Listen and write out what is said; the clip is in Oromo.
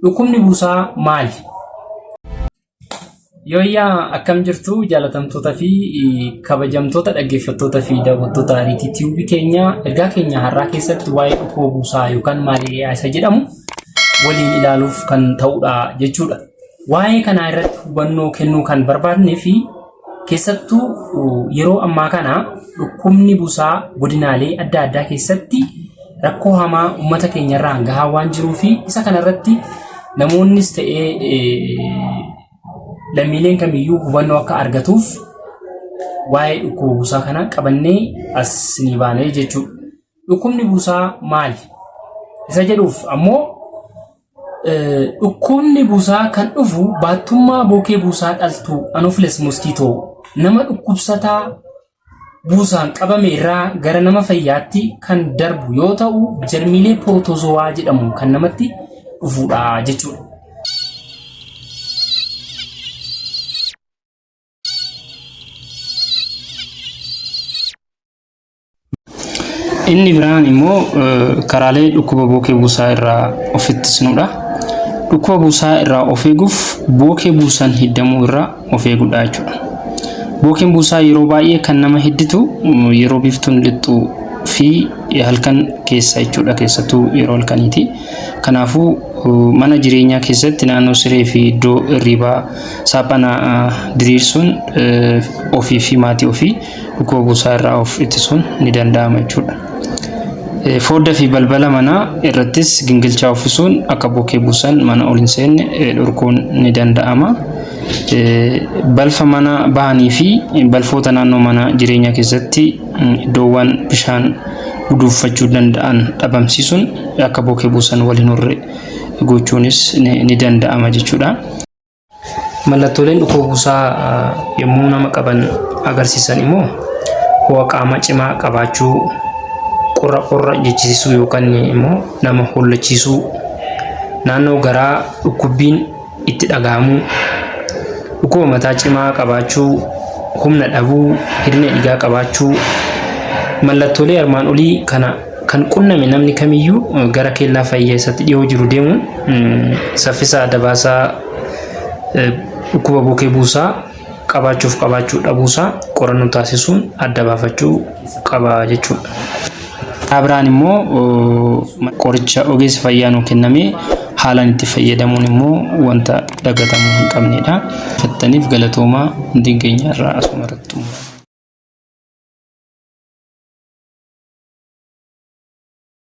Dhukkubni busaa maali? Yooyyaa akkam jirtu jaalatamtoota fi kabajamtoota dhaggeeffattoota fi daawwattoota Ariitii Tiyuubii keenya ergaa keenya har'aa keessatti waa'ee dhukkuba busaa yookaan maaleeriyaa isa jedhamu waliin ilaaluuf kan ta'udha jechuudha. Waa'ee kanaa irratti hubannoo kennuu kan barbaadnee fi keessattuu yeroo ammaa kana dhukkubni busaa godinaalee adda addaa keessatti rakkoo hamaa uummata keenya irraan gahaa waan jiruu fi isa kanarratti namoonnis ta'ee lammiileen kamiyyuu hubannoo akka argatuuf waa'ee dhukkuba busaa kana qabannee as ni baanee jechuudha. Dhukkubni busaa maali? Isa jedhuuf ammoo dhukkubni busaa kan dhufu baattummaa bookee busaa dhaltuu Anopheles mosquito nama dhukkubsataa buusaan qabame irraa gara nama fayyaatti kan darbu yoo ta'u jarmiilee pirootozowaa jedhamuun kan namatti dhufudha jechuudha. Inni biraan immoo karaalee dhukkuba bookee buusaa irraa of ittisnudha. Dhukkuba buusaa irraa of eeguuf bookee buusaan hiddamuu irraa of eeguudha jechuudha. Bookeen buusaa yeroo baay'ee kan nama hidditu yeroo biiftuun lixxu fi halkan keessa jechuudha keessattuu yeroo halkaniiti. Kanaafuu mana jireenyaa keessatti naannoo siree fi iddoo hirribaa saaphana diriirsuun ofii fi maatii ofii dhukkuba buusaa irraa of ittisuun ni danda'ama jechuudha. Foodda fi balbala manaa irrattis gingilchaa uffisuun akka bookee buusan mana ol hin seenne dhorkuun ni danda'ama. Balfa mana bahanii fi balfoota naannoo mana jireenyaa keessatti iddoowwan bishaan guduunfachuu danda'an dhabamsiisuun akka bookee buusan wal hin horre gochuunis ni danda'ama jechuudha. Mallattooleen dhukkuba busaa yommuu nama qaban agarsiisan immoo ho'a qaama cimaa qabaachuu, qorra qorra jechisiisuu yookaan immoo nama hollachiisuu, naannoo garaa dhukkubbiin itti dhaga'amuu, dhukkuba mataa cimaa qabaachuu, humna dhabuu, hir'ina dhiigaa qabaachuu. Mallattoolee armaan olii kana kan qunname namni kamiyyuu gara kellaa fayyaa isatti dhiyoo jiru deemuun saffisa adda baasaa dhukkuba bokee buusaa qabaachuuf qabaachuu dhabuusaa qorannoo taasisuun adda baafachuu qaba jechuudha. Karaa biraan immoo qoricha ogeessa fayyaa nuu kenname haalaan itti fayyadamuun immoo wanta dagatamuu hin qabnedha. Fattaniif galatoomaa hundeen keenya irraa asuma irratti xumurama.